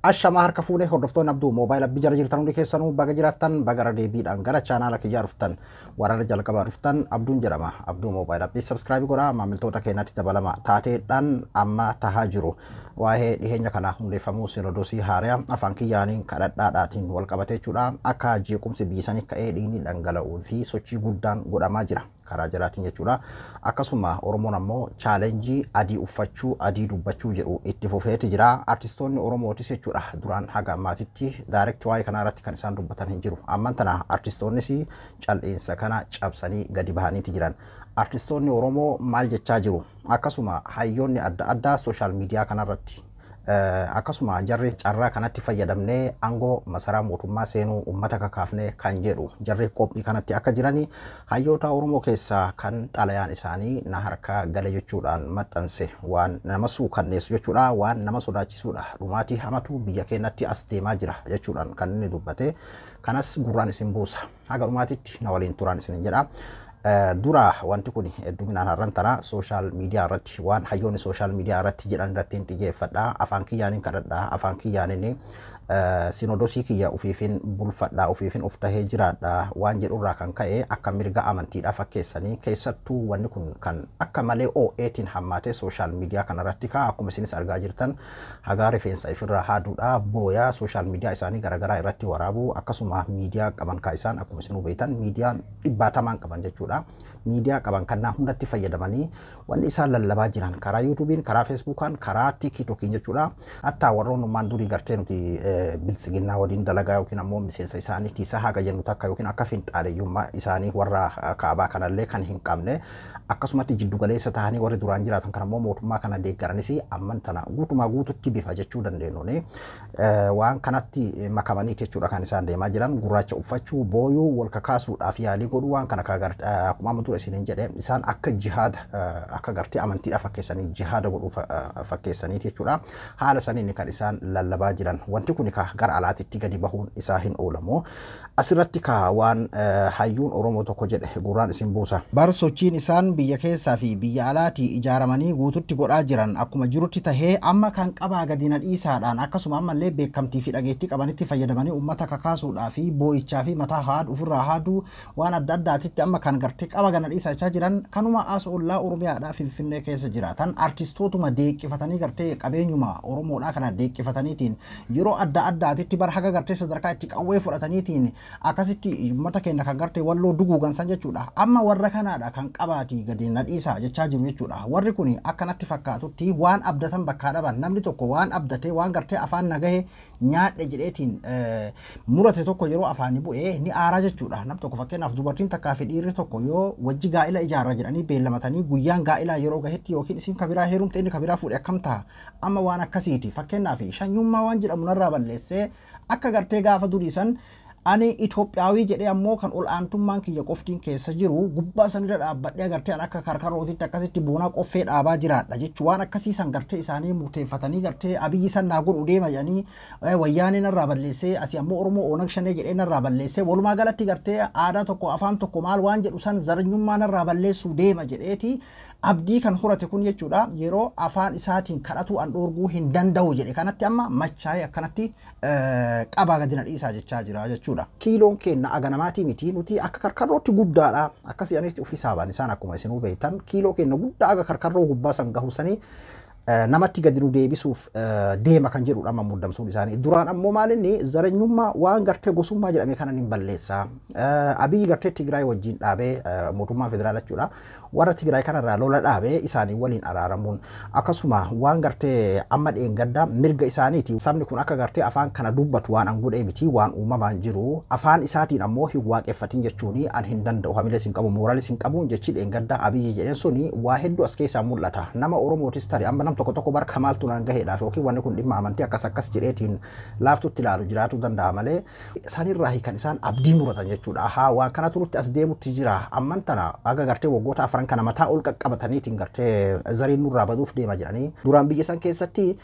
Ashamaa harka fuunee hordoftoonni Abduu Moobaayil Abbii jala jirtan hundi keessanuu baga jiraattan baga irra deebiidhaan gara chaanaala kiyyaa dhuftan waraana jalqabaa dhuftan Abduun jedhama. Abduu Moobaayil Abbii subscribe godhaa maamiltoota keenyatti dabalama taateedhaan amma tahaa jiru. Waa'ee dhiheenya kana hundeeffamuu sinodoosii haariyaa afaan kiyyaaniin kadhadhaadhaatiin wal qabate jechuudha. Akka jeequmsi biisanii ka'ee dhiigni dhangala'uu fi sochii guddaan godhamaa jira karaa jalaatiin jechuudha. Akkasuma Oromoon ammoo challenge adii uffachuu adii dubbachuu jedhu itti fufeeti jira. Artistoonni Oromootis jechuudha duraan haga ammaatitti direct waa'ee kanaa irratti kan isaan dubbatan hin jiru. Amman tana artistoonnis cal'iinsa kana cabsanii gadi bahaniiti jiran. Artistoonni Oromoo maal jechaa jiru? Akkasuma hayyoonni adda addaa social media kanarratti akkasuma jarri carraa kanatti fayyadamnee aangoo masaraa mootummaa seenuu uummata kakaafnee kan jedhu jarri qophii kanatti akka jiranii hayyoota Oromoo keessaa kan xalayaan isaanii na harkaa gale jechuudhaan maxxanse waan nama suukanneessu jechuudha, waan nama sodaachisuudha, dhumaatii hamatu biyya keenyatti as deemaa jira jechuudhaan kan inni dubbate. Kanas gurraan isin buusa, haga dhumaatitti na waliin turaan isin jedha. Dura wanti kun hedduminaan har'an tana social media irratti waan hayyoonni social media irratti jedhan irratti hin xiyyeeffadha. Afaan kiyyaaniin kadhadha, afaan kiyyaaniin sinodosii kiyya ufiifin bulfadha, ufiifin uf tahee jiraadha waan jedhurraa kan ka'e akka mirga amantiidhaa fakkeessanii keessattuu wanni kun kan akka malee OAtiin hammaatee social media kanarratti kaa akkuma isinis argaa jirtan hagaa rifeensa ifirraa haaduudha booyaa social media isaanii garaagaraa irratti waraabuu akkasuma miidiyaa qaban kaa isaan akkuma isinuu beektan miidiyaan dhibbaatamaan qaban jechuudha. Miidiyaa qaban kannaa hundatti fayyadamanii wanni isaan lallabaa jiran karaa yuutuubiin, karaa feesbuukaan, karaa tiikitookiin jechuudha. Hattaa warroonnummaan durii gartee nuti biltsiginnaa waliin dalagaa yookiin ammoo miseensa isaanii tiisaa haga jennu takka yookiin akka finxaaleyyummaa isaanii warra kaabaa kanallee kan hin qabne akkasumatti jiddugaleessa ta'anii warri duraan jiraatan kan ammoo mootummaa kana deeggaranis amman tana guutumaa guututti bifa jechuu dandeenyuuni waan kanatti makamanii jechuudha kan isaan deemaa jiran gurraacha uffachuu booyuu wal kakaasuudhaaf yaalii godhuu waan kana akkuma amma dura isiniin jedhe isaan akka jihaada akka gartee amantiidhaaf fakkeessanii jihaada godhuu fakkeessanii jechuudha. Haala saniin kan isaan lallabaa jiran wanti kun gara alaatitti gadi bahuun isaa hin oolamu. Asirratti ka waan hayyuun Oromoo tokko jedhe gurraan isin buusa. Bar sochiin isaan biyya keessaa fi biyya alaatii ijaaramanii guututti godhaa jiran akkuma jirutti tahee amma kan qabaa gadi na dhiisaadhaan akkasuma ammallee beekamtii fi dhageettii qabanitti fayyadamanii uummata kakaasuudhaa fi boo'ichaa fi mataa haadhu ofirraa haaduu waan adda addaatitti amma kan gartee qaba gana dhiisaa jechaa jiran kanuma as ollaa Oromiyaadhaa Finfinnee keessa jiraatan artistootuma deeqqifatanii gartee qabeenyuma Oromoodhaa kana deeqqifataniitiin yeroo adda addaatitti bara haga gartee sadarkaa itti qawwee fudhataniitiin akkasitti uummata keenya kan gartee walloo duguugan san jechuudha. Amma warra kanaadha kan qabaatii gadi na dhiisaa jechaa jiru jechuudha. Warri kun akkanatti fakkaatutti waan abdatan bakkaa dhaban namni tokko waan abdatee waan gartee afaan nagahe nyaadhe jedheetiin murate tokko yeroo afaanii bu'ee ni aaraa jechuudha. Nam tokko fakkeenyaaf dubartiin takkaa fi dhiirri tokko yoo wajji gaa'ila ijaarra jedhanii beellamatanii guyyaan gaa'ilaa yeroo gahetti yookiin isin kabiraa heerumte inni kabiraa fuudhe akkam ta'a? Amma waan akkasiiti. Fakkeenyaaf shanyummaa waan jedhamu narraa balleessee akka gartee gaafa durii san ani Itoophiyaawii jedhee ammoo kan ol aantummaan kiyya qoftiin keessa jiru gubbaa sanirra dhaabbadhee agartee an akka karkarootitti akkasitti boonaa qoffee dhaabaa jiraadha jechuun waan akkasii san gartee isaanii murteeffatanii gartee abiyyi san naa godhu deema jedhanii wayyaanee narraa balleessee asii ammoo Oromoo Oonag Shanee jedhee narraa balleessee walumaa galatti gartee aadaa tokko afaan tokko maal waan jedhu san zaranyummaa narraa balleessuu deema jedheeti abdii kan horate kun jechuudha yeroo afaan isaatiin kadhatu an dhoorguu hin danda'u jedhe kanatti amma machaa'ee akkanatti qabaa gadi na dhiisaa jechaa jira jechuudha. Kiiloon keenya aganamaatii miti nuti akka karkarrootti guddaadha akkasii anis ofii saabaan isaan akkuma isinuu beektan kiiloo keenya guddaa aga karkarroo gubbaa san gahu sanii namatti gadi nu deebisuuf deema kan jedhudha amma muddamsuun isaanii. Duraan ammoo maalinni zaranyummaa waan gartee gosummaa jedhame kanan hin balleessa. Abiyyi gartee Tigraay wajjin dhaabee mootummaa federaalaa jechuudha. Warra Tigraay kanarraa lola dhaabee isaanii waliin araaramuun akkasuma waan gartee amma dheengadda mirga isaaniiti. Sabni kun akka gartee afaan kana dubbatu waan an godhee miti waan uumamaan jiru afaan isaatiin ammoo hin waaqeffatin jechuun an hin danda'u hamilees hin qabu mooraalis hin qabu jechi dheengadda Abiyyi jedheen suni waa hedduu as keessaa mul'ata. Nama Oromootis tari amma nam tokko tokko barka maaltu naan gaheedhaaf yookiin wanni kun dhimma amantii akkas akkas jedheetiin laaftutti ilaalu jiraatu danda'a malee isaanirraa kan isaan abdii muratan jechuudha. Haa waan kana turutti as deemutti jira amman tana aga gartee waggoota afran kana mataa ol qaqqabataniitiin gartee zariin nurraa baduuf deema jedhanii duraan biyya san keessatti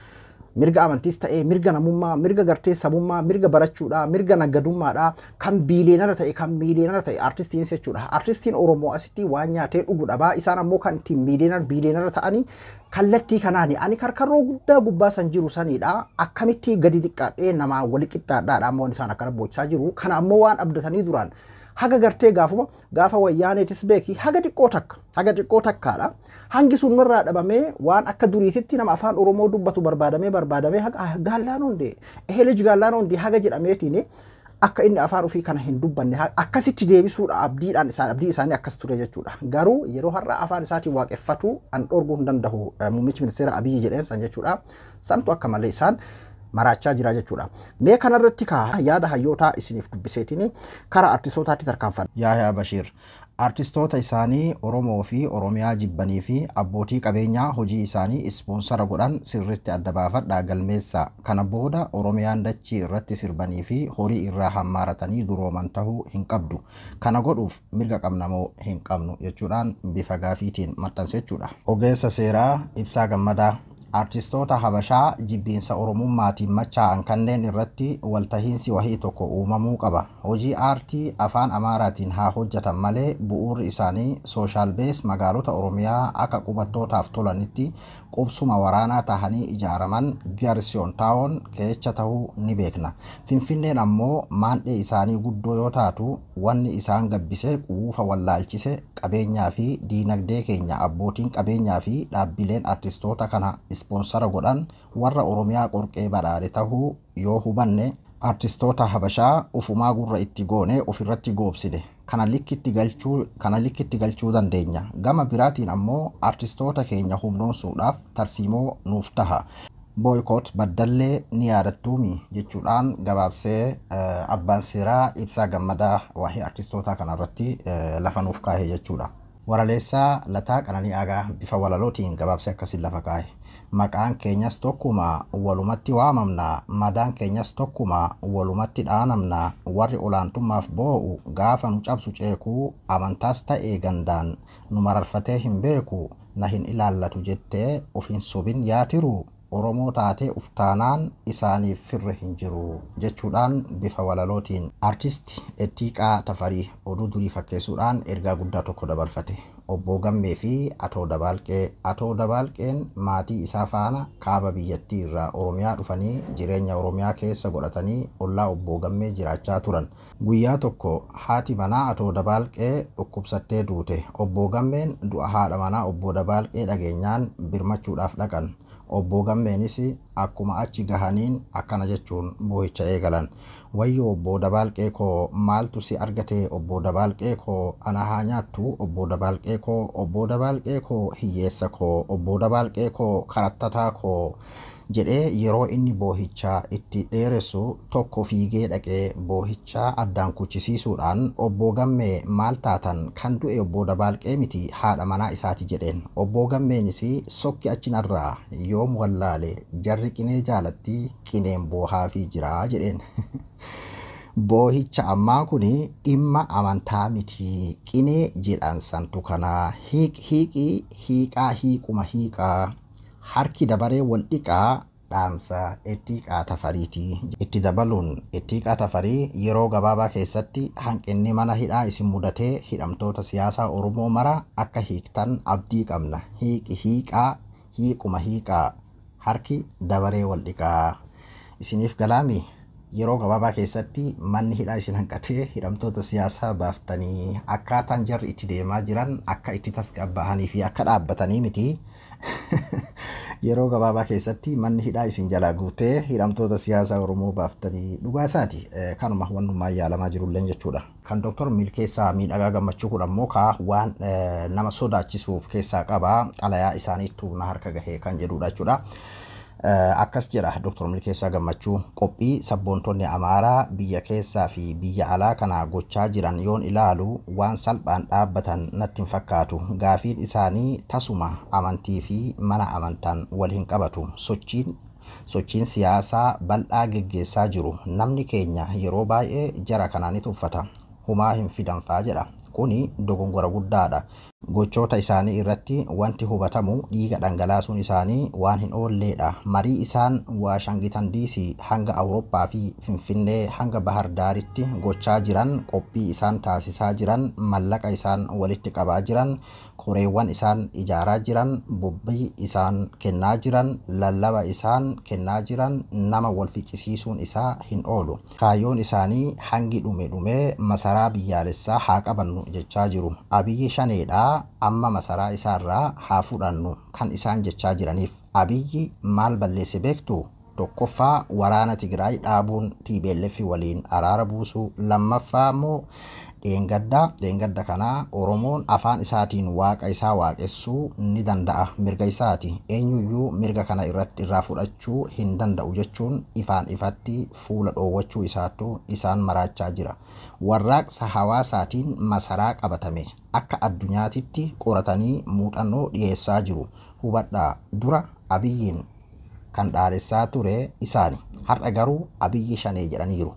Mirga amantiis ta'ee, mirga namummaa, mirga gartee sabummaa, mirga barachuudhaa, mirga naggadummaadhaa, kan biileenara ta'e, kan miileenara ta'e artistiinis jechuudha. Artistiin Oromoo asitti waan nyaatee dhugu dhabaa, isaan ammoo kan ittiin miileenara biileenara ta'anii kallattii kanaani. Ani karkarroo guddaa gubbaa san jiru sanidha. Akkamitti gadi xiqqaadhee namaa wali qixxaadhaadha ammoo isaan akkana boochaa jiru. Kana ammoo waan abdatanii duraan haga gartee gaafuma gaafa wayyaaneetis beeki haga xiqqoo takka, haga xiqqoo takkaadha. Hangi sun irraa dhabamee waan akka duriititti nama afaan Oromoo dubbatu barbaadamee barbaadamee haga gaallaan hundee ehelij gaallaan hundee haga jedhameetiin akka inni afaan ofii kana hin dubbanne akkasitti deebisuudha abdiidhaan isaan abdii isaanii akkas ture jechuudha. Garuu yeroo har'a afaan isaatiin waaqeffatu an dhorguu hin danda'u muummichi ministeera Abiyyi jedheen san jechuudha. Santu akka malee isaan maraachaa jira jechuudha. Mee kanarratti kaa yaada hayyootaa isiniif dubbiseetiin karaa artistootaatti tarkaanfadha. Yaayaa Bashiir artistoota isaanii Oromoo fi Oromiyaa jibbanii fi abbootii qabeenyaa hojii isaanii ispoonsara godhan sirriitti adda baafadhaa galmeessaa. Kana booda Oromiyaan dachii irratti sirbanii fi horii irraa hammaaratanii durooman tahuu hin qabdu. Kana godhuuf mirga qabna moo hin qabnu jechuudhaan bifa gaafiitiin maxxanse jechuudha. Ogeessa seeraa Ibsaa Gammadaa artistoota Habashaa jibbiinsa Oromummaatiin machaa'an kanneen irratti waltahiinsi wahii tokko uumamuu qaba. Hojii aartii afaan Amaaraatiin haa hojjetan malee bu'uurri isaanii sooshaal bees magaalota Oromiyaa akka qubattootaaf tolanitti qubsuma waraanaa tahanii ijaaraman Garsiyoon taa'oon keecha tahuu ni beekna. Finfinneen ammoo maandhee isaanii guddoo yoo taatu wanni isaan gabbise quufa wallaalchise qabeenyaa fi diinagdee keenya abbootiin qabeenyaa fi dhaabbileen artistoota kana ispoonsara godhan warra Oromiyaa qorqee badhaadhe tahuu yoo hubanne artistoota Habashaa ufumaa gurra itti goone ofirratti goobsine. Kana likkitti galchuu dandeenya. Gama biraatiin ammoo artistoota keenya humnoomsuudhaaf tarsiimoo nuuf taha. Boykoot baddallee ni yaadattuumi jechuudhaan gabaabsee abbaan seeraa Ibsaa Gammadaa waa'ee artistoota kanarratti lafa nuuf kaa'e jechuudha. Waraleessaa Lataa Qananii Aagaa bifa walalootiin gabaabsee akkasiin lafa kaa'e. Maqaan keenyas tokkuma walumatti waamamna, madaan keenyas tokkuma walumatti dhaanamna, warri olaantummaaf boo'u gaafa nu cabsu ceekuu, amantaas ta'ee gandaan nu mararfatee hin beeku, na hin ilaallatu jettee of hin sobin yaatiru, Oromoo taatee uftaanaan isaaniif firre hin jiru jechuudhaan bifa walalootiin artist Ettiiqaa Tafarii oduu durii fakkeessuudhaan ergaa guddaa tokko dabarfate. Obbo Gammee fi Atoo Dabaalqee. Atoo Dabaalqeen maatii isaa faana kaaba biyyattii irraa Oromiyaa dhufanii jireenya Oromiyaa keessa godhatanii ollaa Obbo Gammee jiraachaa turan. Guyyaa tokko haati manaa Atoo Dabaalqee dhukkubsattee duute. Obbo Gammeen du'a haadha manaa Obbo Dabaalqee dhageenyaan birmachuudhaaf dhaqan. Obbo Gammeenis akkuma achi gahaniin akkana jechuun boo'icha eegalan. Wayyoo Obbo Dabaalqee koo maaltu si argate? Obbo Dabaalqee koo ana haa nyaattu? Obbo Dabaalqee koo, Obbo Dabaalqee koo hiyyeessa koo, Obbo Dabaalqee koo karattataa koo jedhee yeroo inni boohicha itti dheeressu tokko fiigee dhaqee boohicha addaan kuchisiisuudhaan Obbo Gammee maal taatan kan du'e Obbo Dabaalqee miti haadha manaa isaati jedheen. Obbo Gammeenis sokki achinarraa yoom wallaale jarri qinee jaalatti qineen boohaafii jira jedheen. Boohicha ammaa kuni dhimma amantaa miti qinee jedhan santu kana hiiq hiiqii hiiqaa hiiquma hiiqaa harki dabaree wal dhiqaa dhaamsa Ettiiqaa Tafariiti. Itti dabaluun Ettiiqaa Tafarii yeroo gabaabaa keessatti hanqinni mana hidhaa isin mudatee hidhamtoota siyaasaa Oromoo mara akka hiiktan abdii qabna. Hiiqi hiiqaa hiiquma hiiqaa harki dabaree wal dhiqaa. Isiniif galaami yeroo gabaabaa keessatti manni hidhaa isin hanqatee hidhamtoota siyaasaa baaftanii akkaataan jarri itti deemaa jiran akka itti tasgabba'anii fi akka dhaabbatanii miti. Yeroo gabaabaa keessatti manni hidhaa isin jalaa guutee hidhamtoota siyaasaa Oromoo baaftanii dhugaa isaati. Kanuma wannummaa yaalamaa jirulleen jechuudha. Kan Dooktor Milkeessaa Miidhagaa Gammachuu kun ammoo kaa waan nama sodaachisuuf keessaa qaba xalayaa isaaniittu na harka gahee kan jedhudha jechuudha. Akkas jedha Dooktor Milkeessaa Gammachuu qophii sabboontonni Amaaraa biyya keessaa fi biyya alaa kana gochaa jiran yoon ilaalu waan salphaan dhaabbatan natti hin fakkaatu. Gaafiin isaanii tasuma amantii fi mana amantaan wal hin qabatu. Sochiin siyaasaa bal'aa geggeessaa jiru. Namni keenya yeroo baay'ee jara kanaan ni tuffata. Humaa hin fidanfaa jedha. Kuni dogongora guddaadha. Gochoota isaanii irratti wanti hubatamu dhiiga dhangalaasuun isaanii waan hin oolleedha. Marii isaan Waashangitan DC hanga Awurooppaa fi Finfinnee hanga Bahar Daaritti gochaa jiran, qophii isaan taasisaa jiran, mallaqa isaan walitti qabaa jiran, koreewwan isaan ijaaraa jiran, bobbii isaan kennaa jiran, lallaba isaan kennaa jiran nama wal ficcisiisuun isaa hin oolu. Kaayyoon isaanii hangi dhume dhumee masaraa biyyaalessaa haa qabannu jechaa jiru. Abiyyi shaneedhaa amma masaraa isaarraa haa fudhannu kan isaan jechaa jiraniif. Abiyyi maal balleesse beektu? Tokkoffaa, waraana Tigraay dhaabuun TPLF waliin araara buusuu. Lammaffaa immoo dheengadda kanaa Oromoon afaan isaatiin waaqa isaa waaqessuu ni danda'a, mirga isaati, eenyuyyuu mirga kana irratti irraa fudhachuu hin danda'u jechuun ifaan ifatti fuula dhoowwachuu isaattu isaan maraachaa jira. Warraaqsa hawaasaatiin masaraa qabatame akka addunyaatitti qoratanii muuxannoo dhiyeessaa jiru. Hubadhaa, dura Abiyyiin kan dhaaressaa ture isaani. Har'a garuu Abiyyi shanee jedhaniiru.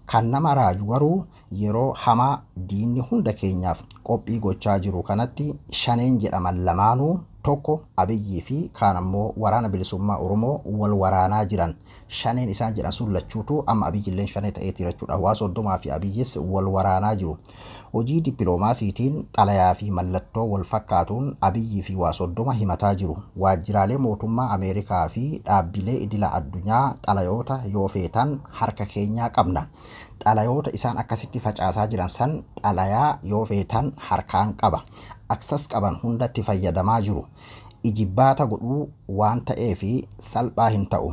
Kan nama raaju garuu yeroo hamaa diinni hunda keenyaaf qophii gochaa jiru kanatti shaneen jedhaman lamaanuu, tokko Abiyyii fi kaan ammoo Waraana Bilisummaa Oromoo wal waraanaa jiran. Shaneen isaan jedhan sun lachuutu amma Abiyyilleen shanee ta'eeti jechuudha. Waa 30 fi Abiyyis wal waraanaa jiru. Hojii dippiloomaasiitiin xalayaa fi mallattoo wal fakkaatuun Abiyyii fi waa 30 himataa jiru. Waajjiraalee mootummaa Ameerikaa fi dhaabbilee idila addunyaa xalayoota yoo feetan harka keenyaa qabna. Xalayoota isaan akkasitti facaasaa jiran san xalayaa yoo feetan harkaan qaba. Aksas qaban hundatti fayyadamaa jiru. Ijibbaata godhuu waan ta'eef salphaa hin ta'u.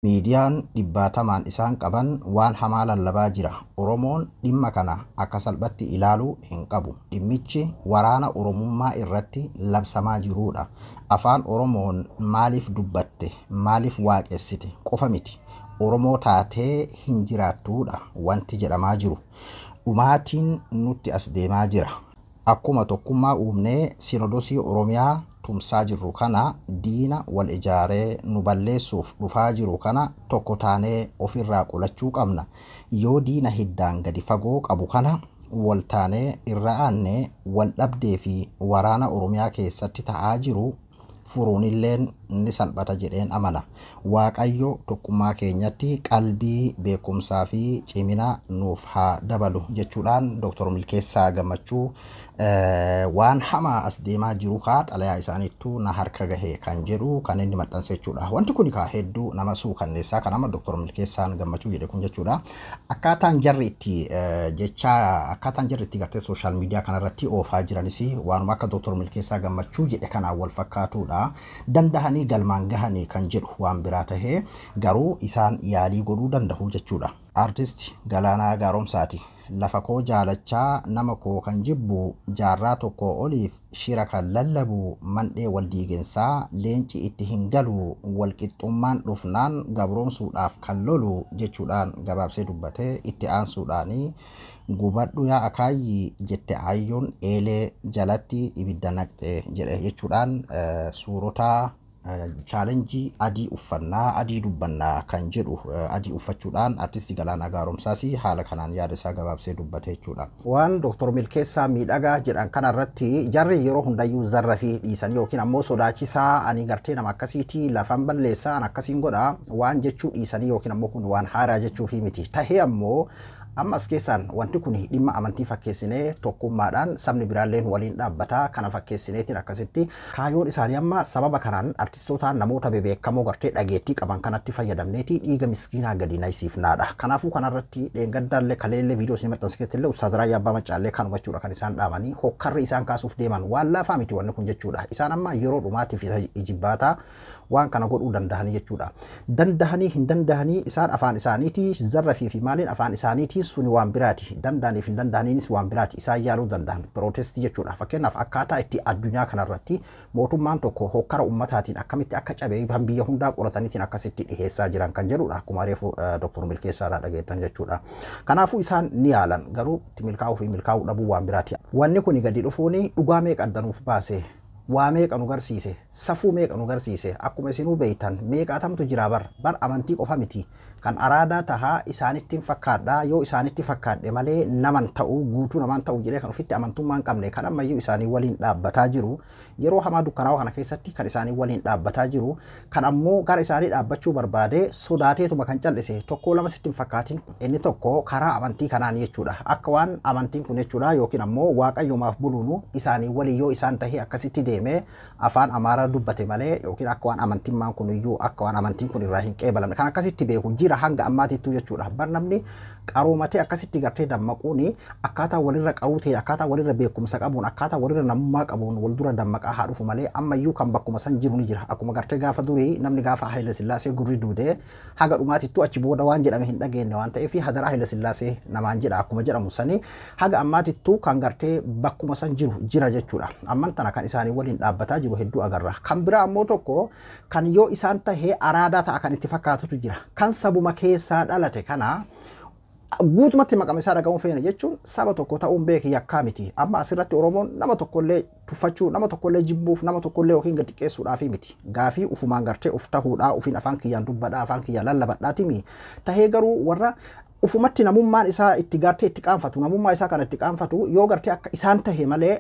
Miidiyaan dhibbaatamaan isaan qaban waan hamaa lallabaa jira. Oromoon dhimma kana akka salphatti ilaaluu hin qabu. Dhimmichi waraana Oromummaa irratti labsamaa jirudha. Afaan Oromoon maaliif dubbatte, maaliif waaqessite qofa miti. Oromoo taatee hin jiraattuudha wanti jedhamaa jiru. Dhumaatiin nutti as deemaa jira. Akkuma tokkummaa uumnee Sinodosii Oromiyaa tumsaa jirru kana, diina wal ijaaree nu balleessuuf dhufaa jiru kana tokko taanee ofirraa qolachuu qabna. Yoo diina hiddaan gadi fagoo qabu kana wal taanee irra aannee, wal dhabdee fi waraana Oromiyaa keessatti ta'aa jiru furuunilleen ni salphata jedheen amana. Waaqayyo tokkummaa keenyatti qalbii, beekumsaa fi cimina nuuf haa dabalu jechuudhaan Dr. Milkeessaa Gammachuu waan hamaa as deemaa jiru kaa xalayaa isaaniittuu na harka gahe kan jedhu kan inni maxxanse jechuudha. Wanti kun kaa hedduu nama suukanneessaa kan amma Dr. Milkeessaan Gammachuu jedhe kun jechuudha. Akkaataan jarri itti jecha, akkaataan jarri itti gartee social media kanarratti oofaa jiranis waanuma akka Dr. Milkeessaa Gammachuu jedhe kanaan wal fakkaatudha. Dandahanii galmaan gahanii kan jedhu waan biraa tahee garuu isaan yaalii godhuu danda'u jechuudha. Artist Galaanaa Gaaromsaati. Lafa koo jaalachaa nama koo kan jibbu, jaarraa tokko oliif shira kan lallabu, mandhee wal diigensaa leenci itti hin galu, walqixxummaan dhufnaan gabroomsuudhaaf kan lolu jechuudhaan gabaabsee dubbatee, itti aansuudhaanii gubadhu yaa akaayyi jette ayyoon eelee jalatti ibidda naqxe jedhe jechuudhaan suurota challenge adii uffannaa adii dubbannaa kan jedhu adii uffachuudhaan artistii Galaanaa Gaaromsaas haala kanaan yaada isaa gabaabsee dubbate jechuudha. Waan Dr. Milkeessaa Miidhagaa jedhan kanarratti jarri yeroo hundayyuu zarra fi dhiisanii yookiin ammoo sodaachisaa ani gartee nama akkasiitii lafan balleessaa an akkasiin godha waan jechuu dhiisanii yookiin ammoo kun waan haaraa jechuufii miti. Tahee ammoo amma as keessaan wanti kun dhimma amantii fakkeessinee tokkummaadhaan sabni biraalleen waliin dhaabbataa kana fakkeessineetiin akkasitti kaayyoon isaanii amma sababa kanaan artistoota namoota bebeekamoo gartee dhageettii qaban kanatti fayyadamneeti dhiiga miskiinaa gadi naysiifnaadha. Kanaafuu kanarratti dheengaddaallee kaleellee viidiyoo isin maxxanse keessattillee Ustaaz Raayyaa Abbaa Maccaallee kanuma jechuudha kan isaan dhaamanii hokkarri isaan kaasuuf deeman waan laafaa miti wanni kun jechuudha. Isaan amma yeroo dhumaatiif isa ijibbaataa waan kana godhuu dandahanii jechuudha. Dandahanii hin dandahanii isaan afaan isaaniitii zarrafii fi maaliin afaan isaaniitii suni waan biraati. Dandahaniif hin dandahaniinis waan biraati. Isaan yaaluu dandahan protest jechuudha. Fakkeenyaaf akkaataa itti addunyaa kanarratti mootummaan tokko hokkara ummataatiin akkamitti akka cabee kan biyya hundaa qorataniitiin akkasitti dhiheessaa jiran kan jedhudha. Akkuma reefu Dr. Milkeessaadhaa dhageettan jechuudha. Kanaafuu isaan ni yaalan garuu itti milkaa'uu fi milkaa'uu dhabuu waan biraati. Wanni kuni gadi dhufuuni dhugaa meeqa addanuuf baase, waa meeqa nu garsiise, safuu meeqa nu garsiise? Akkuma isinuu beektan meeqaatamtu jira bar amantii qofa miti. Kan araadaa tahaa isaanitti fakkaadhaa, yoo isaanitti fakkaadhe malee naman ta'uu, guutuu namaan ta'uu jedhee kan ofitti amantummaa hin qabne, kan ammayyuu isaanii waliin dhaabbataa jiru, yeroo hamaa dukkanaa'oo kana keessatti kan isaanii waliin dhaabbataa jiru, kan ammoo gara isaanii dhaabbachuu barbaade sodaateetuma kan callise tokko lama sitti hin fakkaatin. Inni tokko karaa amantii kanaan jechuudha. Akka waan amantiin kun jechuudha yookiin ammoo waaqayyomaaf buluunu isaanii waliin yoo isaan tahee akkasitti deemee afaan Amaaraa dubbate malee, yookiin akka waan amantimmaan kun iyyuu, akka waan amantiin kun irraa hin qeebalamne kan akkasitti beeku jira hanga ammaatittuu jechuudha. Bar namni qaroomatee akkasitti gartee dammaquun akkaataa walirra qaruu ta'e, akkaataa walirra beekumsa qabuun, akkaataa walirra namummaa qabuun wal dura dammaqaa haa dhufu malee, ammayyuu kan bakkuma san jiru ni jira. Akkuma gartee gaafa durii namni gaafa Haayile Sillaasee gurri duudee haga dhumaatittuu achi booda waan jedhame hin dhageenye waan ta'eef, hadaraa Haayile Sillaasee namaan jedha akkuma jedhamu sanii, haga ammaatittuu kan gartee bakkuma san jiru jira jechuudha. Amman tana kan isaanii waliin dhaabbataa jiru hedduu agarra. Kan biraa ammoo tokko kan yoo isaan tahee araadaa ta'a kan itti fakkaatutu jira. Kan sabuma keessaa dhalate kana guutumatti maqama isaa dhaga'uun feene jechuun saba tokko ta'uun beeki yakkaa miti. Amma asirratti Oromoon nama tokkollee tuffachuu, nama tokkollee jibbuuf, nama tokkollee yookiin gad xiqqeessuudhaafi miti. Gaafii ufumaan gartee uf tahuudhaa, ufiin afaan kiyyaan dubbadhaa, afaan kiyyaan lallabadhaatimi. Tahee garuu warra ufumatti namummaan isaa itti gartee itti qaanfatu, namummaa isaa kana itti qaanfatu, yoo gartee akka isaan tahe malee,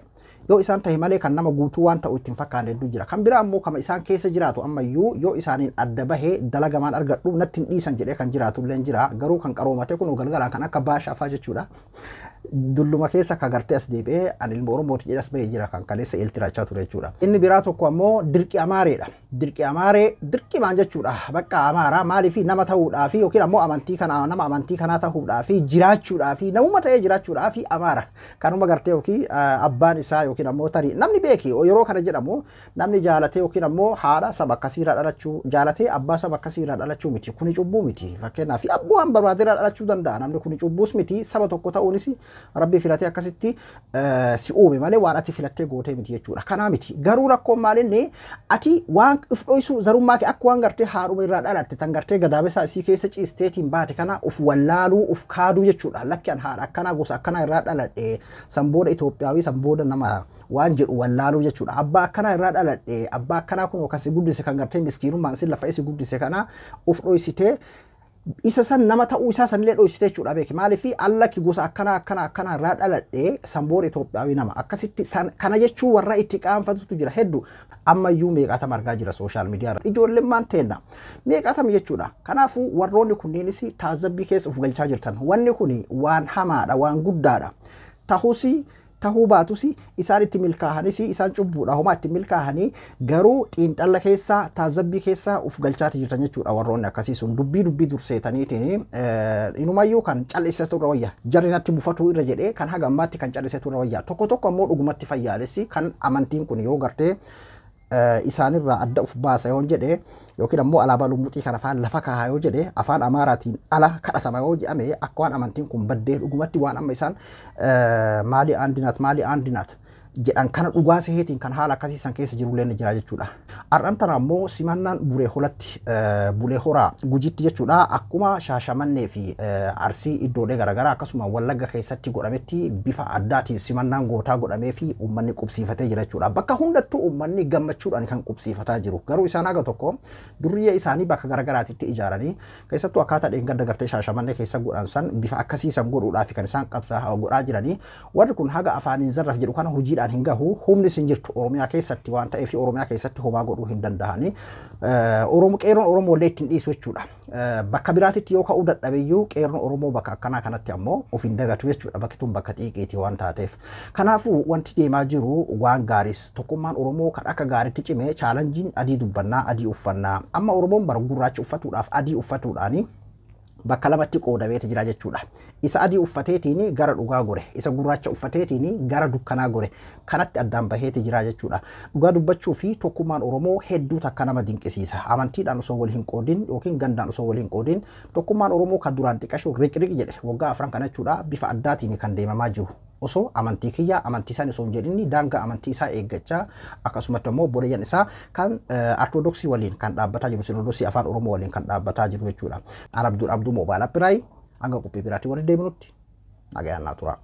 yoo isaan tahe malee kan nama guutuu waan ta'u ittiin fakkaanne hedduu jira. Kan biraa ammoo kama isaan keessa jiraatu ammayyuu yoo isaaniin adda bahee dalagamaan argadhu natti hin dhiisan jedhee kan jiraatu illee jira. Garuu kan qaroomate kun galgalaan kan akka baashaafaa jechuudha. Dulluma keessa kan gartee as deebi'ee ani ilma Oromooti jedhee as bahee jira kan kaleessa eeltiraachaa ture jechuudha. Inni biraa tokko ammoo dirqi Amaareedha. Dirqi Amaaree dirqimaan jechuudha. Bakka Amaaraa maaliif nama ta'uudhaa fi yookiin ammoo amantii kana, nama amantii kanaa ta'uudhaa fi jiraachuudhaa fi namuma ta'ee jiraachuudhaa fi Amaara. Kanuma gartee yookiin abbaan isaa yookiin ammoo tarii namni beeki yeroo kana jedhamu, namni jaalatee yookiin ammoo haadha saba akkasiirraa dhalachuu jaalatee abbaa saba akkasiirraa dhalachuu miti. Kuni cubbuu miti. Fakkeenyaaf abbaan barbaadeerraa dhalachuu danda'a. Namni kuni cubbuus miti. Saba tokko ta'uunis rabbi filatee akkasitti si uume malee waan ati filattee gootee miti jechuudha. Kanaa miti. Garuu rakkoon maalinni ati waan uf dho'isu zarummaa kee akka waan gartee haadhuma irraa dhalatte tan gartee gadaamessa isii keessa ciisteetiin baate kana uf wallaaluu, uf kaaduu jechuudha. Lakki, an haadha akkanaa, gosa akkanaa irraa dhaladhe, san booda Itoophiyaawii, san booda nama waan jedhu wallaaluu jechuudha. Abbaa akkanaa irraa dhaladhe, abbaa akkanaa kun kan si guddise, kan gartee miskiinummaan si lafa isi guddise kana uf dho'isitee isa san nama ta'uu isaa sanillee dho'isite jechuudha beeki. Maaliif allakki gosa akkanaa akkanaa akkanaa irraa dhaladhe, san booda Itoophiyaawii nama akkasitti kana jechuu warra itti qaanfatutu jira hedduu. Ammayyuu meeqatam argaa jira social media irra. Ijoolleen maan teenna meeqatam jechuudha. Kanaafuu warroonni kunneenis taazabbii keessa of galchaa jirtan. Wanni kun waan hamaadha, waan guddaadha. Ta'us tahuu baatus, isaan itti milkaa'anis, isaan cubbuudha homaa itti milkaa'anii, garuu xiinxalla keessaa taazabbii keessaa uf galchaati jirtan jechuudha. Warroonni akkasii sun dubbii durseetaniitiin inumayyuu kan callisetu irra wayya, jarri natti mufatuu irra jedhee kan haga ammaatti kan callisetu irra wayya. Tokko tokko ammoo dhugumatti fayyaalessi kan amantiin kun yoo gartee isaanirraa adda uf baasa yoo jedhe, yookiin ammoo alaabaa lummuxii kana afaan lafa kaahaa yoo jedhe, afaan Amaaraatiin ala kadhatama yoo jedhame, akka waan amantiin kun baddee dhugumatti waan amma isaan maalii aandinaat maalii aandinaat jedhan kana dhugaa seheetiin kan haala akkasii san keessa jirullee ni jira jechuudha. Har'aan tana ammoo simannaan Bulee Holatti, Bulee Horaa Gujitti jechuudha, akkuma Shaashamannee fi Arsii iddoolee garaagaraa akkasuma Wallagga keessatti godhametti bifa addaatiin simannaan gootaa godhamee fi uummanni qubsiifatee jira jechuudha. Bakka hundattuu uummanni gammachuudhaan kan qubsiifataa jiru. Garuu isaan haga tokko durriyyee isaanii bakka garaagaraatitti ijaaranii, keessattuu akkaataa dheengadda gartee Shaashamannee keessa godhan san bifa akkasii san godhuudhaaf kan isaan qabsaa godhaa jiranii. Warri kun haga afaaniin zarraf jedhu kana hojiidhaan hin gahu. Humni isin jirtu Oromiyaa keessatti waan ta'eef Oromiyaa keessatti homaa godhuu hin danda'ani. Oromoo qeerroon Oromoo illee ittiin dhiisu jechuudha. Bakka biraatitti yoo ka'uu dadhabeyyuu qeerroon Oromoo bakka akkanaa kanatti ammoo of hin dagatu jechuudha. Bakki tun bakka xiiqiiti waan taateef. Kanaafuu wanti deemaa jiru waan gaariis, tokkummaan Oromoo kan akka gaariitti cime, challengeiin adii dubbannaa, adii uffannaa. Amma Oromoon bara gurraacha uffatuudhaaf adii uffatuudhaani bakka lamatti qoodameeti jira jechuudha. Isa adii uffateetiin gara dhugaa gore, isa gurraacha uffateetiin gara dukkanaa gore, kanatti addaan baheeti jira jechuudha. Dhugaa dubbachuu fi tokkummaan Oromoo hedduu takka nama dinqisiisa. Amantiidhaan osoo wal hin qoodin yookiin gandaan osoo wal hin qoodin tokkummaan Oromoo kan duraan xiqqashoo riqriq jedhe waggaa 4 kana jechuudha bifa addaatiin kan deemamaa jiru. Osoo amantii kiyya, amantii isaan osoo hin jedhinni daangaa amantii isaa eeggachaa, akkasumatti immoo obboleeyyan isaa kan Ortodoksii waliin kan dhaabbataa jiru, Sinoodosii afaan Oromoo waliin kan dhaabbataa jiru jechuudha. An Abduu, Abduu Mobile Appiraayi, hanga qophii biraatiin waliin deebinutti nagayaan naa tura.